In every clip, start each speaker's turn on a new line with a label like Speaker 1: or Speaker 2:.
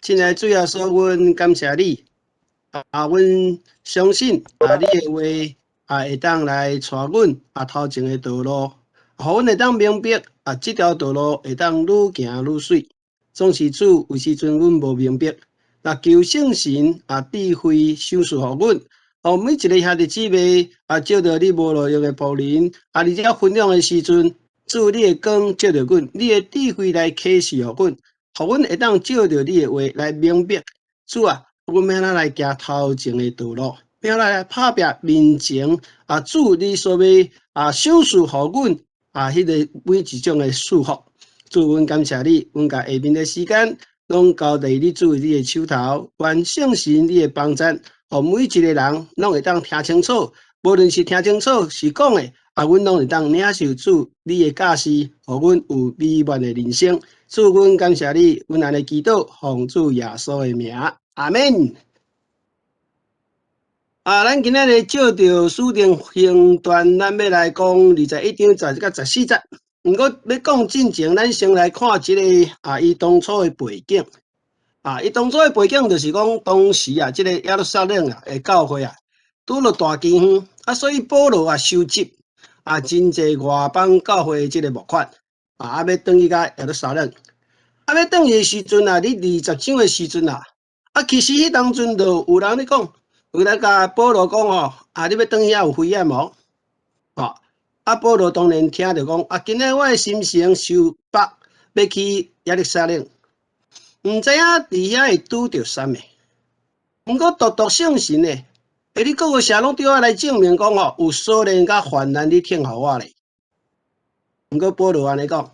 Speaker 1: 親愛主耶穌，阮感謝你。啊，阮相信啊，你的話啊，會當來帶阮啊頭前的道路，予阮會當明白啊，這條道路會當愈行愈媠。總是主有時陣阮無明白，那求聖神啊智慧賞賜予阮，予每一个兄弟姊妹啊，借著你無路用的僕人啊，佇遮分享的時陣，主你的光照著阮，你的智慧來啟示予阮，予阮會當照著你的話來明白。主啊，阮欲按怎來行頭前的道路，欲按怎來拍拚面前啊！主你所欲啊賞賜予阮啊，彼个每一種的祝福。主，阮感謝你，阮共下面的時間攏交佇你主你的手頭，願聖神你的幫贊，予每一个人攏會當聽清楚，無論是聽清楚是講的，啊，阮攏會當領受主你的教示，予阮有美滿的人生。主，阮感謝你，阮按呢祈禱，奉主耶穌的名，阿們。啊，咱今仔日照著使徒行傳，咱欲來講21章10到14節。毋過欲講進前，咱先來看這个啊，伊當初的背景。啊，伊當初的背景就是講，當時啊，這个耶路撒冷啊的教會啊，拄著大饑荒，啊，所以保羅啊收集啊真濟外邦教會的這个募款，啊，欲轉去共耶路撒冷。啊，欲轉去的時陣啊，佇20章的時陣啊，啊，其實彼當陣就有人咧講，有人共保羅講吼，啊，你欲轉去遐有危險無？吼，啊，保羅當然聽著講，啊，今仔我的心情受迫，欲去耶路撒冷，毋知影佇遐會拄著啥物。毋過獨獨聖神呢，會佇各个城攏對我來證明講吼，有鎖鏈佮患難佇等候我咧。毋過保羅按呢講，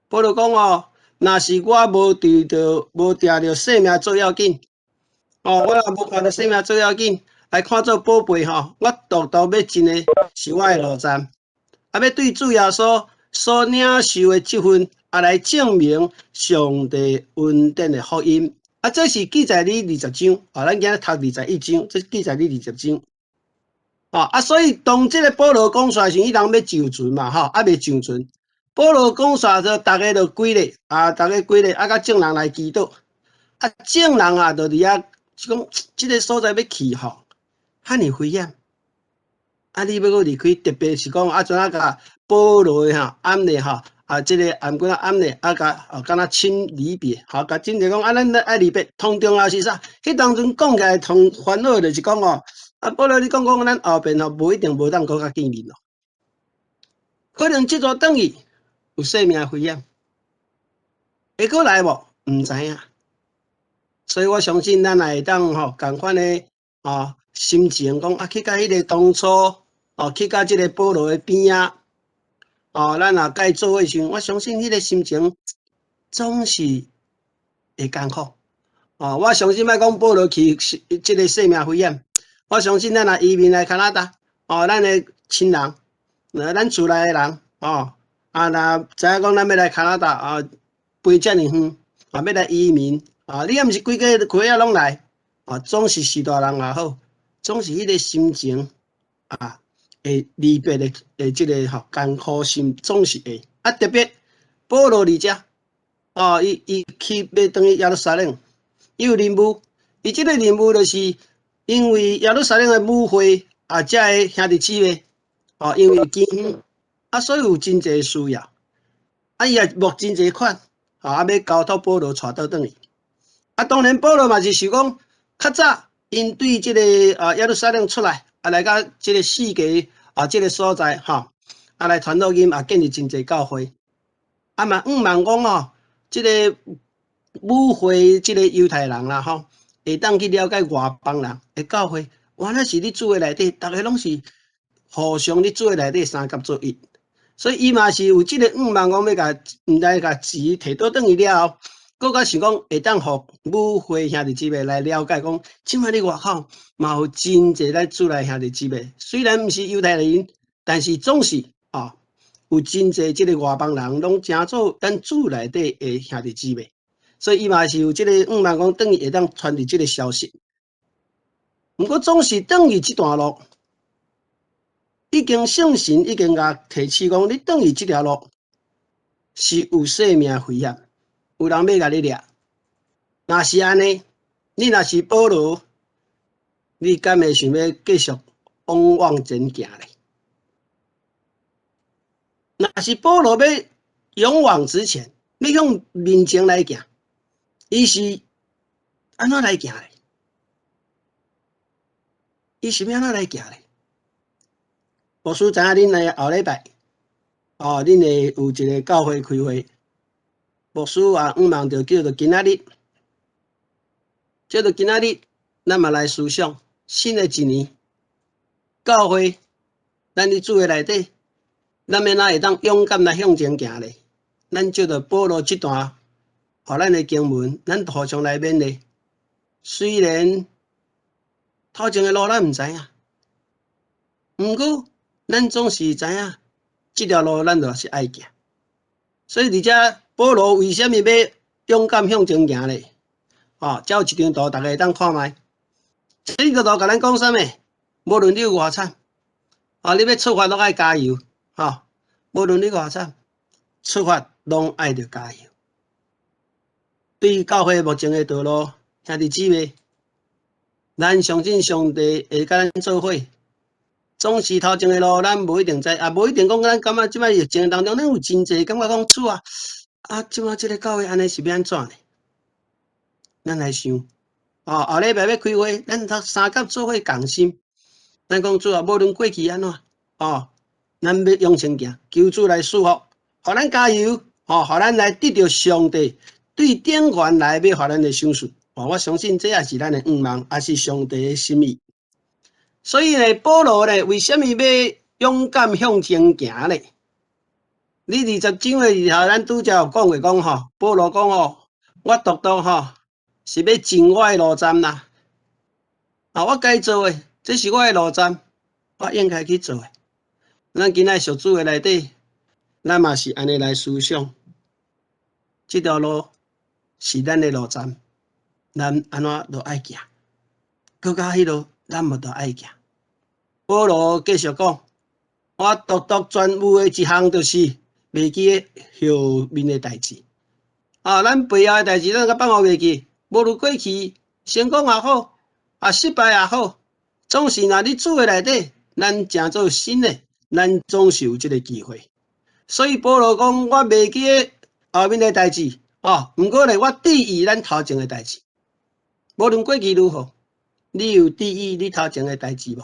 Speaker 1: 保羅講吼，若是我無佇著無拚著性命做要緊，哦，我若無看著性命做要緊，來看做寶貝吼，我獨獨欲盡的是我的路站，啊，欲對主耶穌所領受的這份，啊，來證明上帝恩典的福音。啊，這是記載佇二十章，啊，咱今仔讀21章，這記載佇二十章。哦，啊，所以當這个保羅講出來時，彼人欲上船嘛，吼，猶未上船。保羅講煞就，逐个就跪咧，啊，逐个跪咧，啊，佮眾人來祈禱。啊，眾人啊，就佇遐講，這个所在欲去吼，遐爾危險。啊，你欲閣離開，特別是講啊，怎啊共保羅的吼，暗咧吼，啊，這个頷頸仔暗咧，啊，共哦，敢若親離別，吼，共真濟講啊，咱愛離別，同重要是啥？彼當陣講起來，同煩惱就是講哦，啊，保羅你講講，咱後邊吼無一定無當閣較見面咯。可能這逝轉去有生命危險，會閣來無？毋知影。所以我相信咱也會當吼仝款的哦心情講啊，去共彼个當初哦，去共這个保羅的邊仔哦，咱若共伊做伙時，我相信彼个心情總是會艱苦。哦，我相信莫講保羅去這个生命危險，我相信咱若移民來加拿大，哦，咱的親人，咱厝內的人，哦，啊，若知影講咱欲來加拿大啊，飛遮爾遠，啊，欲來移民，啊，你也毋是規家規仔攏來，啊，總是序大人也好，總是彼个心情啊，會離別的的這个吼艱苦心總是會。啊，特別保羅佇遮，哦，伊伊去欲轉去耶路撒冷，伊有任務，伊這个任務就是因為耶路撒冷的母會啊，遮的兄弟姊妹，哦，因為饑荒，啊，所以有真濟需要，啊，伊也募真濟款，啊，欲交託保羅帶倒轉去。啊，當然保羅嘛是想講，較早𪜶對這个啊耶路撒冷出來，啊來到這个四界啊這个所在吼，啊來傳福音，也建立真濟教會。啊嘛，向望講吼，這个母會這个猶太人啦吼，會當去了解外邦人的教會，原來是佇主的內底，逐个攏是互相佇主的內底相佮做一。所以伊嘛是有這个向望，講欲共毋知共錢提倒轉去了後，閣較想講會當予母會兄弟姊妹來了解講，這擺佇外口嘛有真濟咱主內兄弟姊妹，雖然毋是猶太人，但是總是啊有真濟這个外邦人攏成做咱主內底的兄弟姊妹，所以伊嘛是有這个向望講，轉去會當傳遞這个消息。毋過總是轉去這段路，已經聖神已經共提示講，你轉去這條路是有生命危險，有人欲共你掠。若是按呢，你若是保羅，你敢會想欲繼續往往前行咧？若是保羅欲勇往直前，欲向面前來行，伊是按怎來行咧？伊是欲按怎來行咧？牧師知影恁的後禮拜，哦，恁會有一个教會開會，牧師也向望著叫做今仔日，叫做今仔日，咱嘛來思想新的一年，教會，咱佇主的內底，咱欲按怎會當勇敢來向前行咧？咱借著保羅這段，予咱的經文，咱互相來勉勵。雖然頭前的路咱毋知影，毋過咱總是知影，這條路咱就是愛行。所以佇遮保羅為啥物欲勇敢向前行咧？哦，遮有一張圖，大家會當看覓。這個圖共咱講啥物？無論你有偌慘，哦，你欲出發攏愛加油，吼！無論你偌慘，出發攏愛著加油。對教會目前的道路，兄弟姊妹，咱相信上帝會共咱做伙。總是頭前的路，咱無一定知，也無一定講咱感覺這擺疫情當中，咱有真濟感覺講主啊，啊，這擺這个教會按呢是欲按怎呢？咱來想，哦，後禮拜欲開會，咱三甲做伙共心。咱講主啊，無論過去按怎，哦，咱欲向前行，求主來賜福，予咱加油，哦，予咱來得著上帝對頂懸來欲予咱的賞賜。哦，我相信這也是咱的願望，也是上帝的心意。所以呢，保羅呢，為啥物欲勇敢向前行呢？你20章的時候，咱拄才有講過講吼，保羅講吼，我獨獨吼是欲盡我的路站啦。啊，我該做的，這是我的路站，我應該去做的。咱今仔屬主的內底，咱嘛是按呢來思想，這條路是咱的路站，咱按怎都愛行，閣較彼落，咱嘛都愛行。保羅繼續講，我獨獨專有的一項就是袂記後面的代誌。啊，咱背後的代誌，咱閣放予袂記。無論過去成功也好，啊失敗也好，總是若佇主的內底，咱成做新的，咱總是有這个機會。所以保羅講，我袂記後面的代誌，哦，毋過咧，我注意咱頭前的代誌。無論過去如何，你有注意你頭前的代誌無？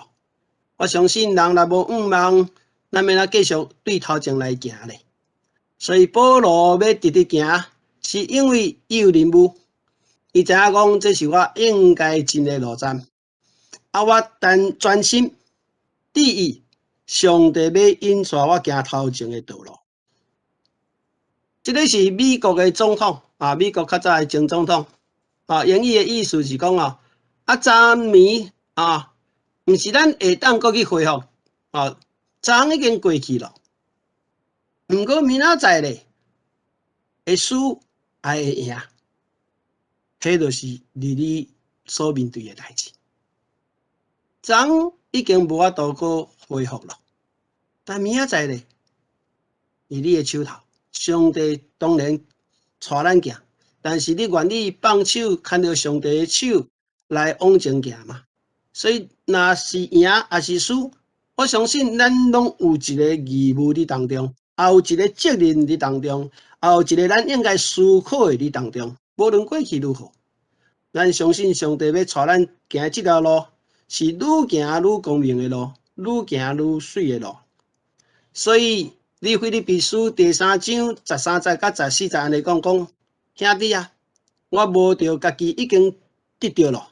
Speaker 1: 我相信人若無向望，咱欲按怎繼續對頭前來行咧？所以保羅欲直直行，是因為伊有任務，伊知影講這是我應該盡的路站。啊，我單專心注意上帝欲引帶我行頭前的道路。這个是美國的總統啊，美國較早的前總統啊，英語的意思是講哦，啊，昨暝啊，毋是咱會當閣去恢復，啊，昨昏已經過去咯。毋過明仔載咧，會輸抑會贏，彼就是佇你所面對的代誌。昨昏已經無法度閣恢復咯，但明仔載咧，佇你的手頭，上帝當然帶咱行，但是你願意放手，牽著上帝的手來往前行嗎？所以，若是贏抑是輸，我相信咱攏有一个義務佇當中，也有一个責任佇當中，也有一个咱應該思考的佇當中。無論過去如何，咱相信上帝欲帶咱行這條路，是愈行愈光明的路，愈行愈媠的路。所以，你腓立比書第三章13節佮14節按呢講講，兄弟啊，我無著家己已經得著咯，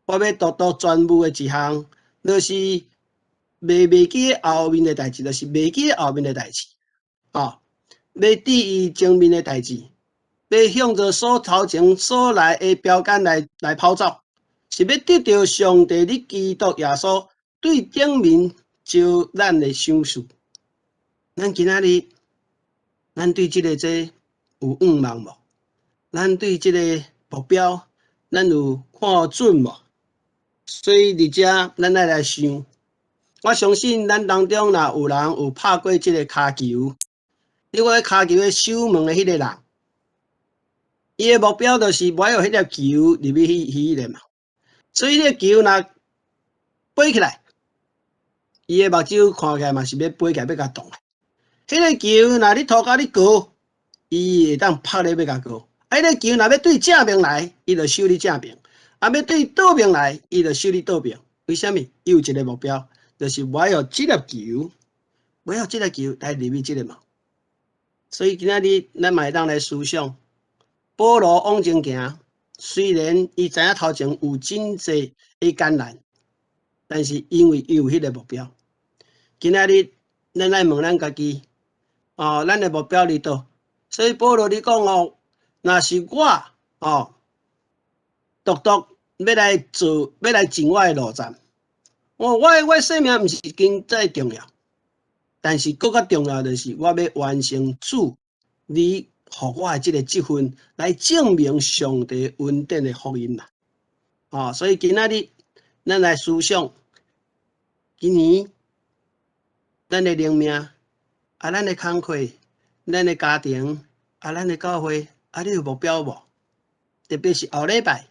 Speaker 1: 我欲獨獨專務的一項，就是袂記後面的代誌，就是袂記後面的代誌，哦，欲注意前面的代誌，欲向著所頭前所來的標桿來跑走，是欲得著上帝佇基督耶穌對頂面招咱的賞賜。咱今仔日，咱對這个這有向望無？咱對這个目標，咱有看準無？所以佇遮，咱愛來想。我相信咱當中若有人有拍過這个跤球，你看跤球的守門的彼个人，伊的目標就是欲予彼粒球入去彼個嘛，所以彼個球若飛起來，伊的目睭看起來嘛是欲飛起來，欲共擋。彼個球若你塗跤咧高，伊會當拍咧欲共高。啊，彼個球若欲對正面來，伊就守你正面；啊，欲對倒面來，伊就守你倒面。為啥物？伊有一個目標，就是欲予這粒球，欲予這粒球來入去這個網。所以今仔日咱嘛會當來思想，保羅往前行，雖然伊知影頭前有真濟的艱難，但是因為伊有彼個目標。今仔日咱愛問咱家己，哦，咱的目標佇佗？所以保羅咧講哦，若是我哦，獨獨欲來做，欲來盡我的路程，我的生命毋是經濟重要，但是閣較重要就是我欲完成主你予我的這個職分，來證明上帝恩典的福音啦。哦，所以今仔日咱來思想，今年咱的靈命，啊，咱的工課，咱的家庭，啊，咱的教會，啊，你有目標無？特別是後禮拜，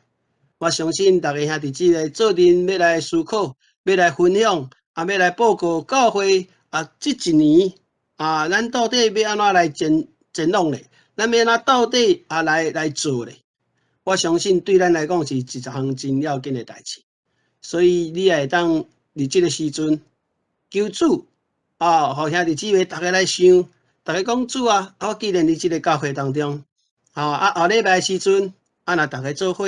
Speaker 1: 我相信逐家兄弟姊妹做陣欲來思考，欲來分享，啊，欲來報告教會啊，這一年啊，咱到底欲按怎來前往咧？咱欲按怎到底啊來做咧？我相信對咱來講是一項真要緊的代誌。所以你也會當佇這個時陣求主啊，予兄弟姊妹逐家來想，逐家講主啊，我既然佇這個教會當中，啊後禮拜時陣，啊若逐家做伙，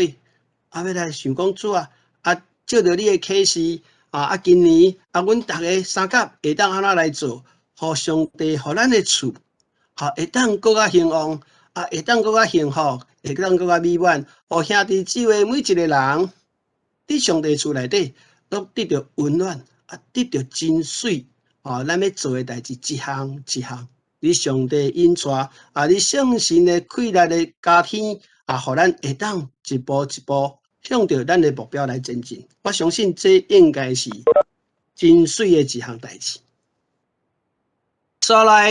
Speaker 1: 啊欲來想講主啊，啊借著你的啟示，啊今年啊，阮逐家相佮會當按怎來做，予上帝予咱的厝，吼會當閣較興旺，啊會當閣較幸福，會當閣較美滿，予兄弟姊妹每一個人佇上帝厝內底，攏得著溫暖，啊得著真媠，哦，咱欲做的代誌一項一項，你上帝引帶，啊你聖神的氣力的加添，啊，予咱會當一步一步向著咱的目標來前進。我相信這應該是真媠的一項代誌。煞來，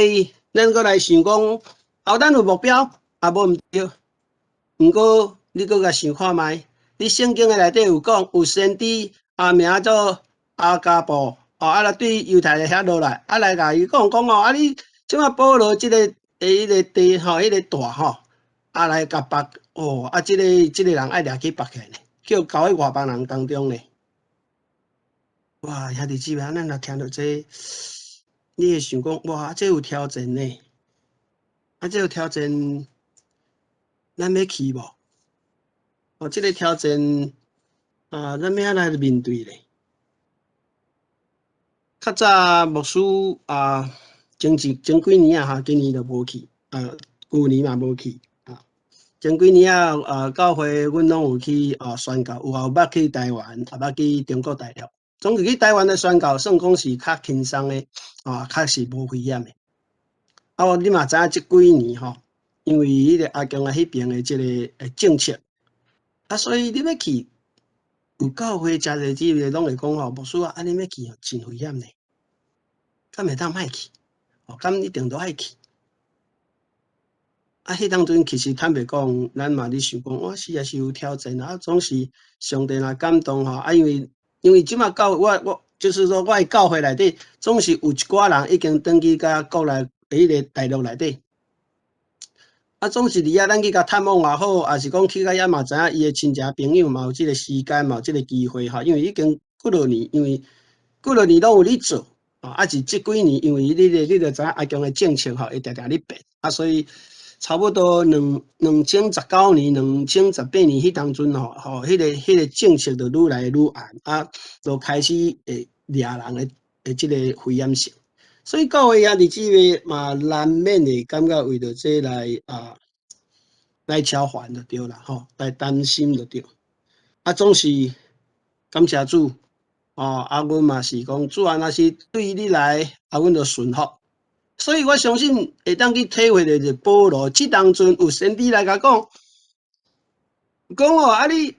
Speaker 1: 咱閣來想講，哦，咱有目標，啊，無毋對。毋過你閣共想看覓，佇聖經的內底有講，有先知啊，名做亞迦布，哦，啊來對猶太的遐落來，啊來共伊講講哦，啊你這馬保羅這個的彼個地吼，彼個帶吼，啊來共縛，哦，啊這個人愛掠去縛起來呢，叫交去外邦人當中呢。哇，兄弟姊妹，咱若聽著這個，你會想講，哇，這有挑戰呢，啊，這有挑戰，咱欲去無？哦，這個挑戰啊，咱欲按怎來面對咧？較早牧師啊，前幾年啊，哈，今年就無去，啊，舊年嘛無去，啊，前幾年啊，啊，教會阮攏有去啊宣教，有啊有捌去台灣，也捌去中國大陸。總之去台灣的宣教，算講是較輕鬆的，啊，較是無危險的。啊，你嘛知影這幾年吼，因為彼個阿共仔彼邊的這個政策，啊，所以你欲去，有教會誠濟姊妹攏會講吼，牧師啊，啊你欲去真危險呢，敢會當莫去？哦，敢一定都愛去？啊，彼當陣其實坦白講，咱嘛咧想講，哇，是啊是有挑戰啊，總是上帝若感動吼，啊，因為這馬教我就是說，我的教會內底總是有一寡人已經轉去佮國內彼個大陸內底，啊，總是佇遐咱去共探望也好，抑是講去到遐嘛知影伊的親戚朋友嘛有這個時間，嘛有這個機會吼，因為已經幾落年，因為幾落年攏有咧做，啊是這幾年因為你就知影阿共的政策吼會定定咧變，啊，所以差不多2019年、2018年彼當陣吼，吼，彼個政策就愈來愈嚴，啊，就開始會掠人的這個危險性。所以教會兄弟姊妹嘛難免會感覺為著這來啊來操煩就對啦，吼，來擔心就對。啊，總是感謝主，哦，啊，阮嘛是講主啊，若是對你來，啊，阮就順服。所以我相信會當去體會著是保羅，這當陣有先知來共講，講哦，啊你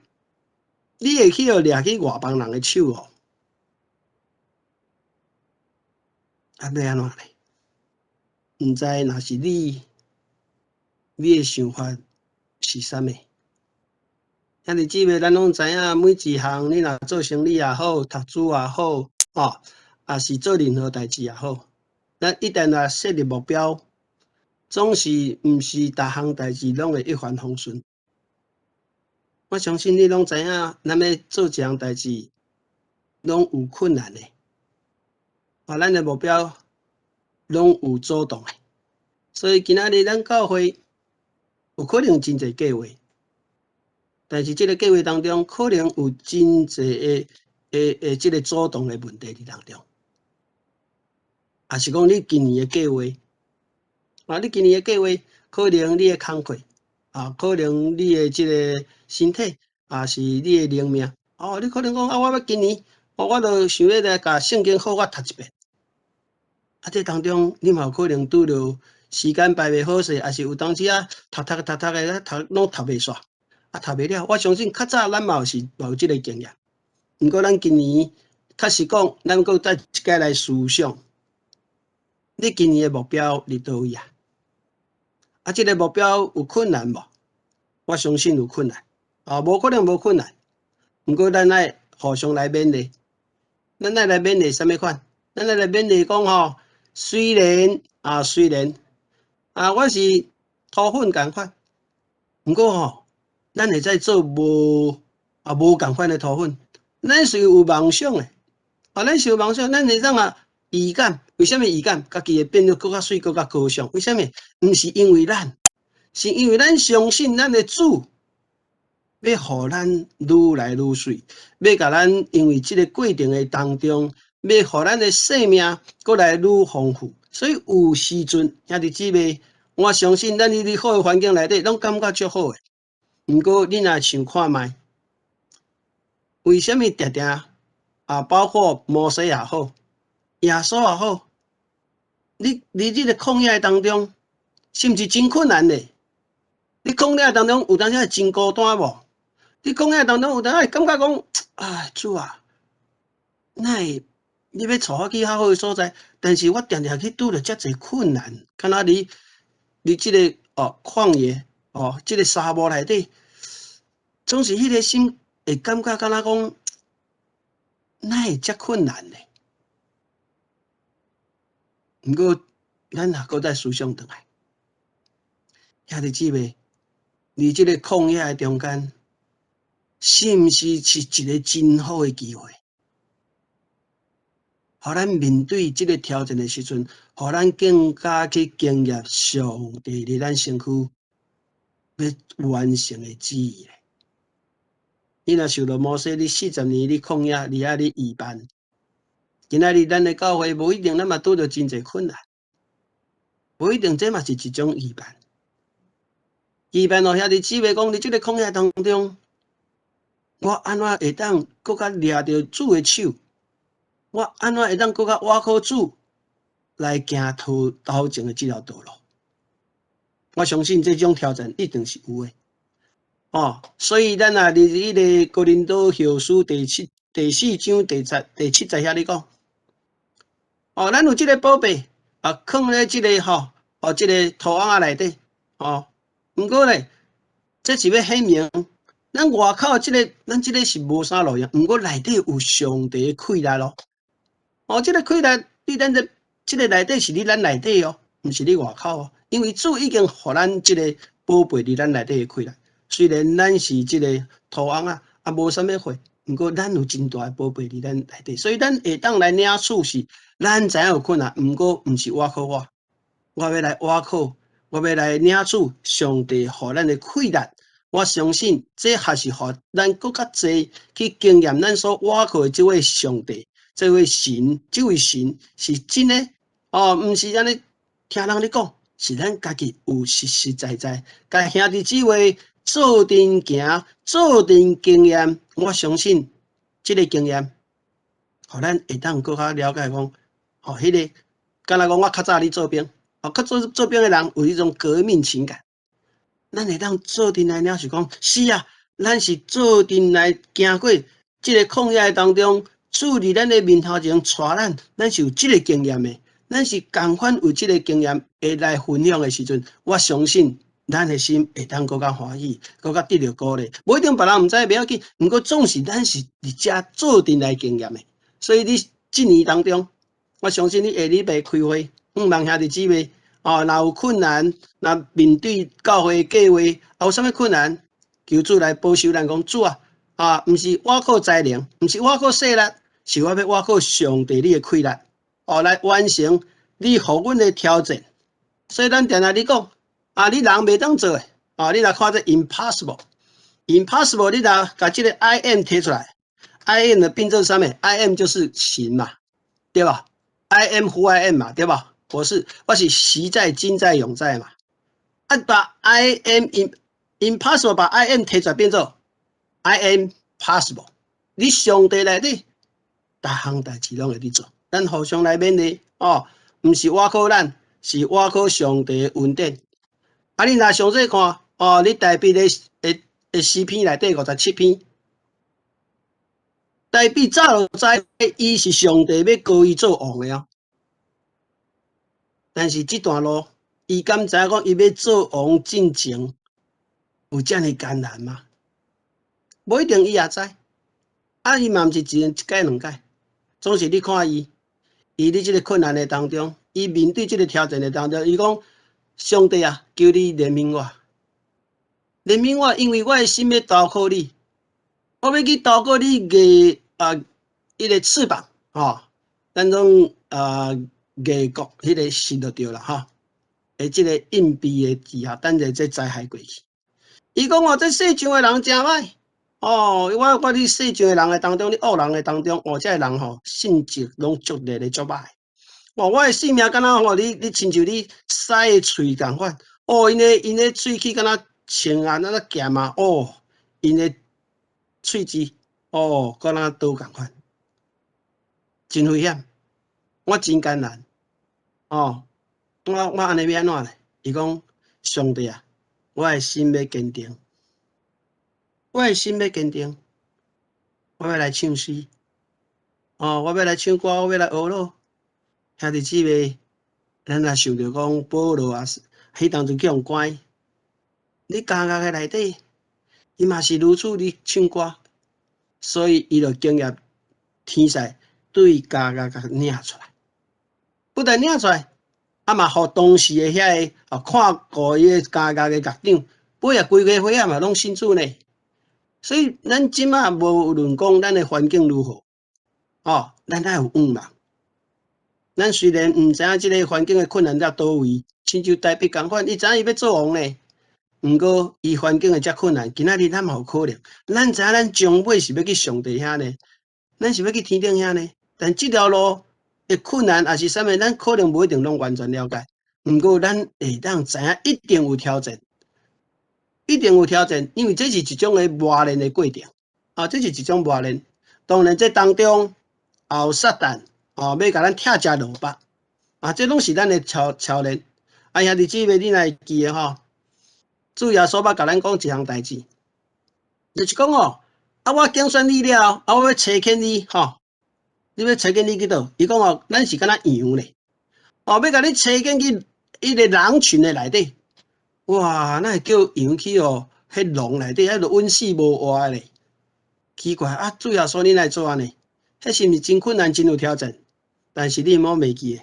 Speaker 1: 會去予掠去外邦人的手哦，啊欲按怎咧？毋知若是你，你的想法是是啥物？兄弟姊妹，咱攏知影，每一項你若做生理也好，讀書也好，哦，抑是做任何代誌也好，咱一旦若設立目標，總是毋是逐項代誌攏會一帆風順。我相信你攏知影，咱欲做一項代誌，攏有困難的。啊，咱的目標攏有阻擋的，所以今仔日咱教會有可能真濟計劃，但是這个計劃當中可能有真濟的這个阻擋的問題佇當中。抑是講你今年的計劃，啊，你今年的計劃可能你的工課，啊，可能你的這个身體，抑是你的靈命，哦，你可能講啊，我欲今年，哦，我就想欲來共聖經好好讀一遍。啊，這當中你嘛有可能拄著時間排袂好勢，抑是有當時啊，讀讀讀讀的，讀攏讀袂煞，啊，讀袂了。我相信較早咱嘛有是嘛有這个經驗。毋過咱今年確實講，咱閣再一擺來思想，你今年的目標佇佗位啊？啊，這个目標有困難無？我相信有困難，啊，無可能無困難。毋過咱愛互相來勉勵，咱愛來勉勵啥物款？咱愛來勉勵講吼，雖然啊，雖然啊，我是塗粉仝款，毋過吼，咱會使做無啊無仝款的塗粉。咱是有夢想的，啊，咱是有夢想，咱會當啊預感，為啥物預感？家己會變得閣較媠，閣較高尚。為啥物？毋是因為咱，是因為咱相信咱的主，欲予咱愈來愈媠，欲共咱因為這个過程的當中，欲予咱的生命閣來愈豐富。所以有時陣，兄弟姊妹，我相信咱佇好的環境內底，攏感覺足好的。毋過你若想看覓，為啥物定定啊？包括摩西也好，耶穌也好，你佇這个曠野當中，是毋是真困難的？你曠野當中有當時會真孤單無？你曠野當中有當時會感覺講，唉，主啊，哪會你欲帶我去較好的所在？但是我定定去拄著遮濟困難，敢若佇佇這个哦曠野哦，這个沙漠內底，總是彼个心會感覺敢若講，哪會遮困難呢？毋過，咱若閣再思想轉來，兄弟姊妹，佇這个曠野的中間，是毋是是一个真好的機會？予咱面對這个挑戰的時陣，予咱更加去經驗上帝佇咱身軀欲完成的旨意咧。你若想著摩西，你40年佇曠野，佇遐咧預辦。今仔日咱的教會無一定，咱嘛拄著真濟困難，無一定這嘛是一種預辦。預辦予兄弟姊妹講，佇這个曠野當中，我按怎會當閣較掠著主的手？我按怎會當閣較倚靠主來行頭頭前的這條道路？我相信這種挑戰一定是有的。哦，所以咱若佇彼个哥林多後書第七第四章第十第七節遐咧講，哦，咱有這个寶貝啊，囥咧這个吼，哦，這个土甕仔內底，哦，毋過咧，這是欲顯明，咱外口這个，咱這个是無啥路用，毋過內底有上帝的氣力咯。哦，這个氣力，佇咱這這个內底是佇咱內底哦，毋是佇外口哦，因為主已經予咱這个寶貝佇咱內底的氣力。雖然咱是這个土甕仔，啊，無啥物貨，毋過咱有真大的寶貝佇咱內底，所以咱會當來領取是，咱知影有困難，毋過毋是倚靠我，我欲來倚靠，我欲來領取上帝予咱的氣力。我相信這還是予咱閣較濟去經驗咱所倚靠的這位上帝，這位神，這位神是真的哦，毋是按呢聽人咧講，是咱家己有實實在在，共兄弟姊妹做陣行，做陣經驗，我相信這个經驗，予咱會當閣較了解講，哦，彼个敢若講我較早咧做兵，哦，較早做兵的人有彼種革命情感，咱會當做陣來了是講，是啊，咱是做陣來行過這个曠野當中，主佇咱的面頭前帶咱，咱是有這个經驗的，咱是仝款有這个經驗會來分享的時陣，我相信咱的心會當閣較歡喜，閣較得著鼓勵。無一定別人毋知袂要緊，毋過總是咱是佇遮做陣來經驗的。所以你這年當中，我相信你下禮拜開會，向望兄弟姊妹，哦，若有困難，若面對教會計劃，啊有啥物困難，求主來保守咱講主啊，啊，毋是我靠才能，毋是我靠勢力，是我欲倚靠上帝你的氣力，哦，來完成你予阮的挑戰。所以咱定定咧講，啊，你人袂當做的，啊，你若看這 impossible，impossible，你若共這个 I am 提出來，I am 的變做啥物？I am 就是神嘛，對吧？I am who I am 嘛，對吧？我是昔在、今在、永在嘛。啊，把 I am impossible 把 I am 提出來變做 I am possible。你上帝內底，逐項代誌攏會佇做。咱互相來勉勵哦，毋是倚靠咱，是倚靠上帝的恩典。啊，你若詳細看哦，你大衛的詩篇內底57篇，大衛早就知伊是上帝欲膏伊做王的哦。但是這段路，伊敢知影講伊欲做王進前有遮爾艱難嗎？無一定伊也知。啊，伊嘛毋是一年一擺兩擺，總是你看伊，伊佇這个困難的當中，伊面對這个挑戰的當中，伊講：上帝啊，求你憐憫我，憐憫我，因為我的心欲投靠你，我欲去投靠你個啊，彼个翅膀，吼，咱講啊，外國彼个是就對啦，吼，的這个蔭庇的之下，等下這災害過去。伊講哦，這世上的人誠歹，哦，我佇世上的人的當中，佇惡人的當中，哦，這个人吼性質攏足劣的足歹。哦，我的性命敢若吼，你親像你獅的喙仝款，哦，𪜶的喙齒敢若銃啊，那個劍啊，哦，𪜶的喙舌，哦，敢若刀仝款，真危險，我真艱難，哦，我按呢欲按怎咧？伊講上帝啊，我的心欲堅定，我的心欲堅定，我欲來唱詩，哦，我欲來唱歌，我欲來學咯。兄弟姊妹，咱若想著講保羅啊，彼當陣去予關，佇監獄的內底，伊嘛是如此咧唱歌，所以伊就經驗天使對監獄共領出來，不但領出來，啊嘛，予當時的遐个啊看顧伊个監獄的獄長，尾仔規家伙仔嘛攏信主呢。所以咱這馬無論講咱的環境如何，哦，咱愛有向望。咱雖然毋知影這个環境的困難在佗位，親像大衛仝款，伊知影伊欲做王呢。毋過伊環境會遮困難，今仔日咱嘛有可能。咱知影咱終尾是欲去上帝遐呢，咱是欲去天頂遐呢。但這條路的困難抑是啥物，咱可能無一定攏完全了解。毋過咱會當知影，一定有挑戰，一定有挑戰，因為這是一種的磨練的過程。啊，這是一種磨練。當然，這當中也有撒旦。哦，欲共咱拆食蘿蔔，啊，這攏是咱的操練。啊，兄弟姊妹，你若會記得吼？主耶穌捌共咱講一項代誌，就是講哦，啊，我揀選你了，啊，我欲差遣你，吼，你欲差遣你去佗？伊講哦，咱是敢若羊咧，哦，欲共你差遣去彼个狼群的內底，哇，哪會叫羊去哦？彼狼內底，彼就穩死無活的咧。奇怪啊，主耶穌你哪會做按呢？彼是毋是真困難，真有挑戰？但是你毋好袂記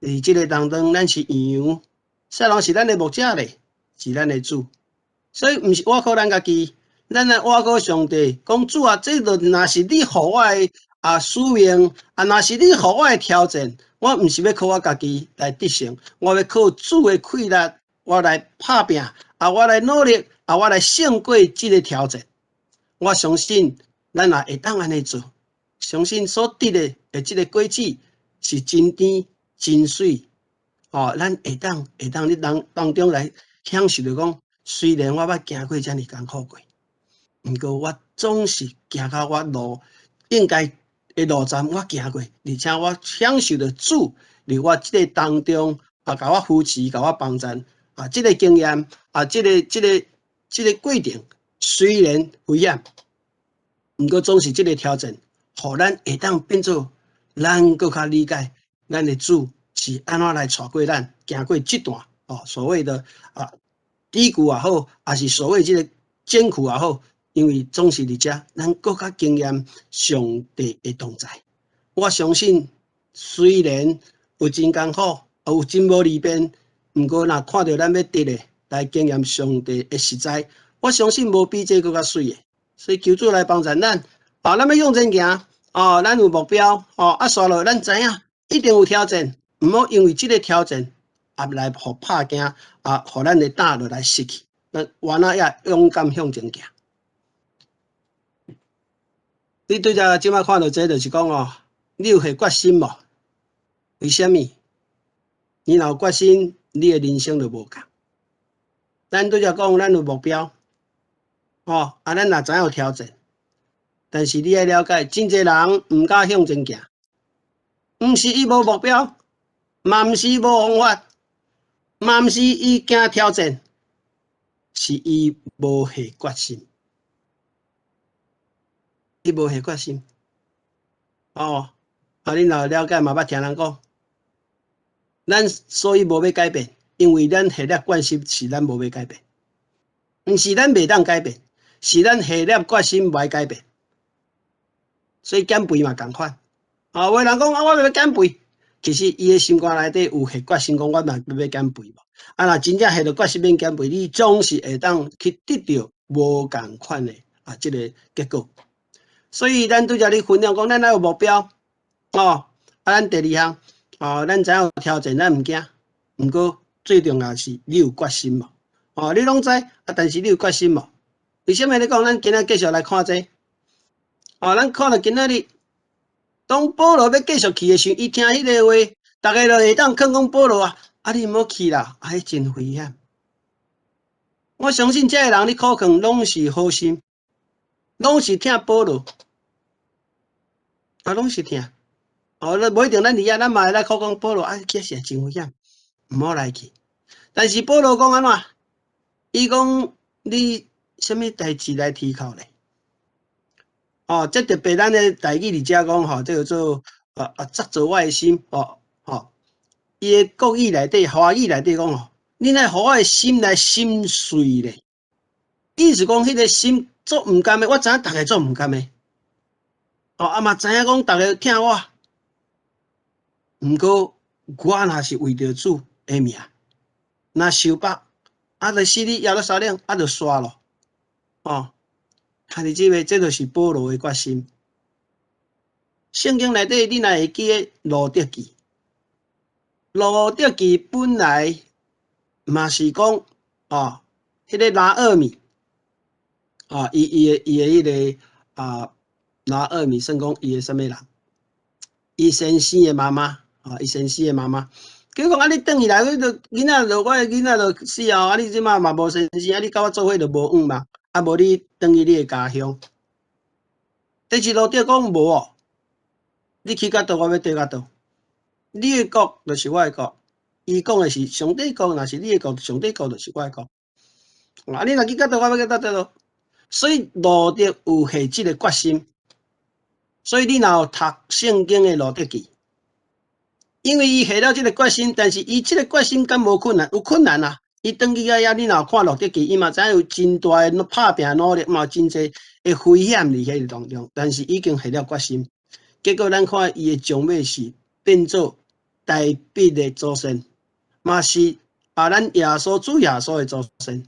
Speaker 1: 得，佇這个當中，咱是羊，啥人是咱的牧者咧？是咱的主。所以毋是倚靠咱家己，咱來倚靠上帝。講主啊，這就若是你予我的啊使命，啊若是你予我的挑戰，我毋是欲靠我家己來得勝，我欲靠主的氣力，我來拍拚，啊我來努力，啊我來勝過這个挑戰。我相信咱若會當按呢做，相信所得的這个果子是真甜真媠，哦，咱會當佇當中來享受著講，雖然我捌行過遮爾艱苦過，毋過我總是行到我路應該的路站，我行過，而且我享受著主佇我這个當中啊，共我扶持，共我幫助啊，這个經驗啊，這個過程雖然危險，毋過總是這個挑戰，予咱會當變做咱閣較理解咱的主是按怎來帶過咱行過這段哦，所謂的啊低谷也好，抑是所謂這个艱苦也好，因為總是佇遮，咱閣較經驗上帝的同在。我相信，雖然有真艱苦，有真無利便，毋過若看著咱欲得的，來經驗上帝的實在，我相信無比這閣較媠的。所以求主來幫助咱，啊，咱欲向前行，哦，咱有目標，哦，啊，煞落咱知影，一定有挑戰，毋好因為這个挑戰，啊，來予拍驚，啊，予咱的膽落來失去。咱原來也勇敢向前行。你對這這擺看著這，就是講哦，你有下決心無？為啥物？你若有決心，你的人生就無仝。咱拄才講，咱有目標，哦，啊，咱若知影有挑戰，但是你愛了解，真濟人毋敢向前行，毋是伊無目標，嘛毋是伊無方法，嘛毋是伊驚挑戰，是伊無下決心，伊無下決心。哦，啊，你若了解嘛，捌聽人講，咱所以無欲改變，因為咱下了決心是咱無欲改變，毋是咱袂當改變，是咱下了決心無愛改變，所以減肥嘛仝款。啊，有的人講啊，我欲減肥，其實伊的心肝內底有下決心講，我嘛欲減肥無。啊，若真正下著決心欲減肥，你總是會當去得著無仝款的啊，這个結果。所以咱拄才咧分享講，咱愛有目標，哦。啊，咱第二項，哦，咱知影有挑戰，咱毋驚。毋過最重要是你有決心無？哦，你攏知，啊，但是你有決心無？為啥物咧講？咱今仔繼續來看這個。哦，咱看著今仔日，當保羅欲繼續去的時，伊聽彼个話，逐家就會當勸講保羅啊，啊，你毋好去啦，啊，彼真危險。我相信這个人咧苦勸攏是好心，攏是疼保羅，啊，攏是疼。哦，無一定咱佇遐，咱嘛會來苦講保羅，啊，這是真危險，毋好來去。但是保羅講按怎？伊講你啥物代誌來提靠咧？哦，這特別咱的台語佇遮講吼，這叫做啊責做我的心哦吼。伊的國語內底、華語內底講吼，你來予我的心來心碎咧。意思講，彼个心足毋甘的，我知影逐家足毋甘的。哦，啊嘛知影講逐家疼我，毋過我若是為著主的名，若受縛，啊，就死佇耶路撒冷，啊，就煞咯。哦，兄弟姊妹，這就是保羅的決心。聖經內底，你若會記得路得記，路得記本來嘛是講哦，彼个拿俄米，啊，伊的彼个啊，拿俄米算講伊的啥物人？伊先生的媽媽，啊，伊先生的媽媽，結果講啊，你轉去來，你就囡仔就我的囡仔就死哦，啊，你這擺嘛無先生，啊，你佮我做伙就無往嘛，啊，無你轉去你的家鄉。但是路得講無哦，你去到佗，我欲綴到佗。你的國就是我的國，伊講的是上帝國，若是你的國，上帝國就是我的國。啊，你若去到佗，我欲去到佗。所以路得有下這个決心。所以你若有讀聖經的路得記，因為伊下了這个決心，但是伊這个決心敢無困難？有困難啊！伊轉去到遐，你若有看路得記，伊嘛知影有真大的拍拚努力，嘛有真濟的危險佇彼个當中，但是已經下了決心。結果咱看伊的終尾是變做大衛的祖先，嘛是啊，咱耶穌主耶穌的祖先。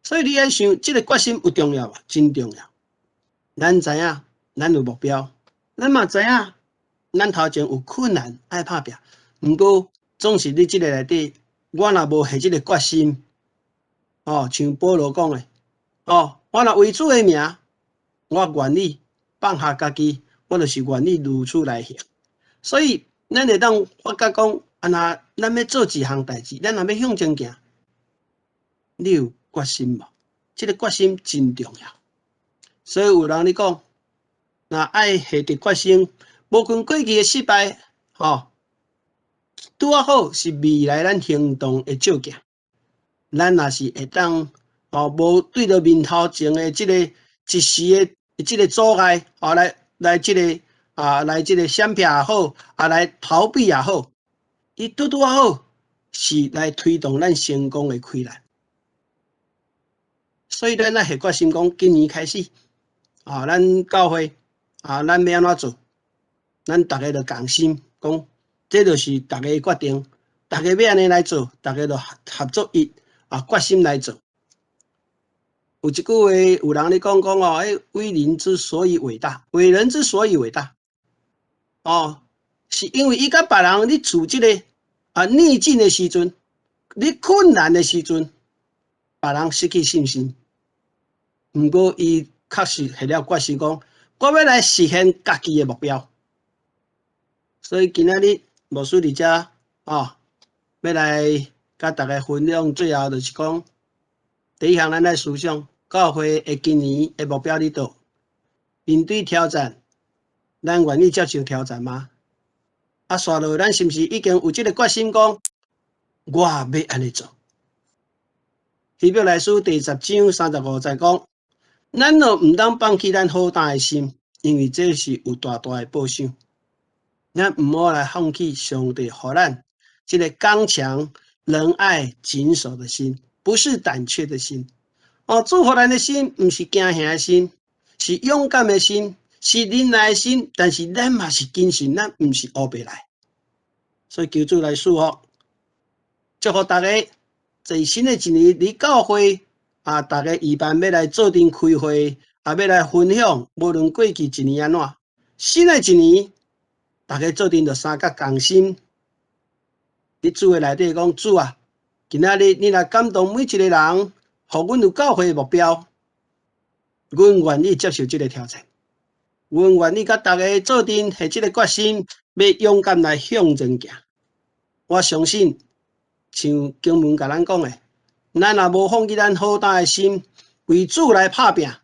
Speaker 1: 所以你愛想，這个決心有重要無？真重要。咱知影，咱有目標，咱嘛知影，咱頭前有困難愛拍拚。毋過總是佇這个內底，我若無下這个決心，哦，像保羅講的，哦，我若為主的名，我願意放下家己，我就是願意如此來行。所以，咱會當發覺講，啊若咱欲做一項代誌，咱若欲向前行，你有決心無？這个決心真重要。所以有人咧講，若愛下定決心，無論過去的失敗，吼，拄仔好是未來咱行動的照鏡。咱若是會當，吼，無對著面頭前的這个一時的這个阻礙，吼，來這个啊，來這个閃避也好，啊，來逃避也好，伊拄拄仔好是來推動咱成功的氣力。所以咱愛下決心講，今年開始，啊，咱教會啊，咱欲按怎做？咱逐家就仝心講，這就是逐家的決定，逐家欲按呢來做，逐家就合作一啊，決心來做。有一句話，有人咧講講哦，欸，偉人之所以偉大，偉人之所以偉大，哦，是因為伊佮別人咧處這个啊逆境的時陣，咧困難的時陣，別人失去信心。毋過伊確實下了決心講，我欲來實現家己的目標。所以今仔日牧師佇遮哦，欲來佮大家分享，最後就是講，第一項咱來思想，教會的今年的目標佇佗？面對挑戰，咱願意接受挑戰嗎？啊，紲落咱是毋是已經有這个決心講，我欲按呢做？希伯來書第10章35節講，咱若毋通放棄咱好膽的心，因為這是有大大的報賞。咱毋好來放棄上帝予咱這个剛強、仁愛、謹守的心，不是膽怯的心。哦，主予咱的心，毋是驚嚇的心，是勇敢的心，是忍耐的心。但是咱嘛是謹慎，咱毋是烏白來。所以求主來賜福，祝福大家在新的一年，佇教會啊，逐家預辦欲來做陣開會，啊，欲來分享。無論過去一年按怎，新的一年，逐家做陣就相佮仝心。佇主的內底講，主啊，今仔日你來感動每一個人，予阮有教會的目標，阮願意接受這个挑戰，阮願意佮逐家做陣下這个決心，欲勇敢來向前行。我相信，像經文共咱講的，咱若無放棄咱好膽的心，為主來拍拚，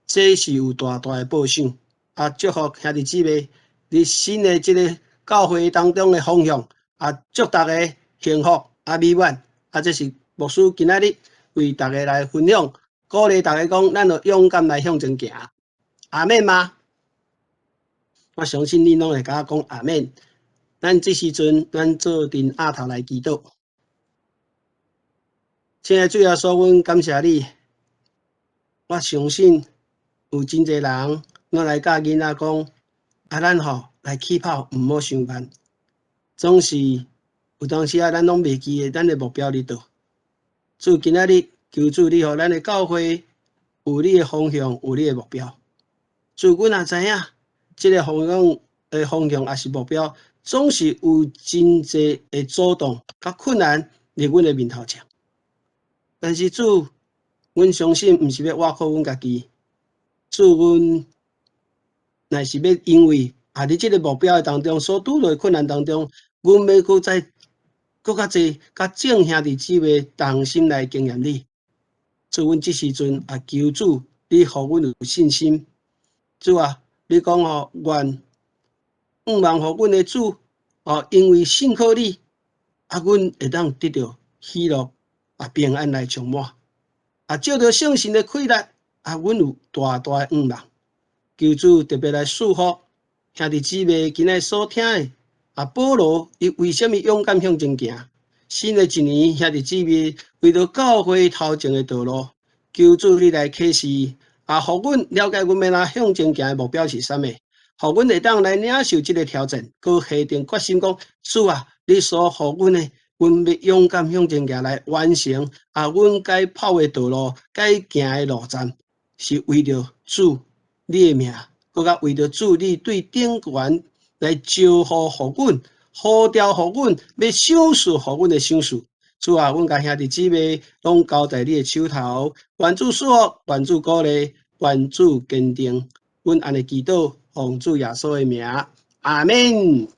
Speaker 1: 這是有大大的報賞。啊，祝福兄弟姊妹，佇新的這个教會當中的方向，啊，祝大家幸福啊美滿。啊，這是牧師今仔日為大家來分享，鼓勵大家講，咱著勇敢來向前行。阿們嗎？我相信你攏會共我講阿們。咱這時陣，咱做陣阿頭來祈禱。親愛的主耶穌，阮感謝你。我相信有真濟人，攏來教囡仔講，啊，咱吼來起跑，毋好傷慢。總是有當時啊，咱攏袂記得咱的目標佇佗。主今仔日求主你予咱的教會有你的方向，有你的目標。主，阮也知影，這个方向抑是目標，總是有真濟的阻擋佮困難佇阮的面頭前。但是主，阮相信毋是欲倚靠阮家己，主，阮乃是欲因為啊，佇這个目標的當中所拄著的困難當中，阮欲閣再閣較濟，佮眾兄弟姊妹同心來經驗你。主，阮這時陣啊，求主你予阮有信心。主啊，你講吼，願向望予阮的主哦，因為信靠你，啊，阮會當得著喜樂啊，平安來充滿。啊，藉著聖神的氣力，啊，阮有大大的向望。求主特別來賜福兄弟姊妹今仔所聽的。啊，保羅伊為啥物勇敢向前行？新的一年，兄弟姊妹為著教會頭前的道路，求主你來啟示，啊，予阮了解阮欲按怎向前行的目標是啥物，予阮會當來領受這个挑戰，閣下定決心講，主啊，你所予阮的，阮欲勇敢向前行來完成啊，阮該跑的道路，該行的路站，是為著主你的名，閣較為著主你對頂懸來招呼予阮，呼召予阮，欲賞賜予阮的賞賜。主啊，阮共兄弟姊妹攏交在你的手頭，願主賜福，願主鼓勵，願主堅定。阮按呢祈禱，奉主耶穌的名，阿們。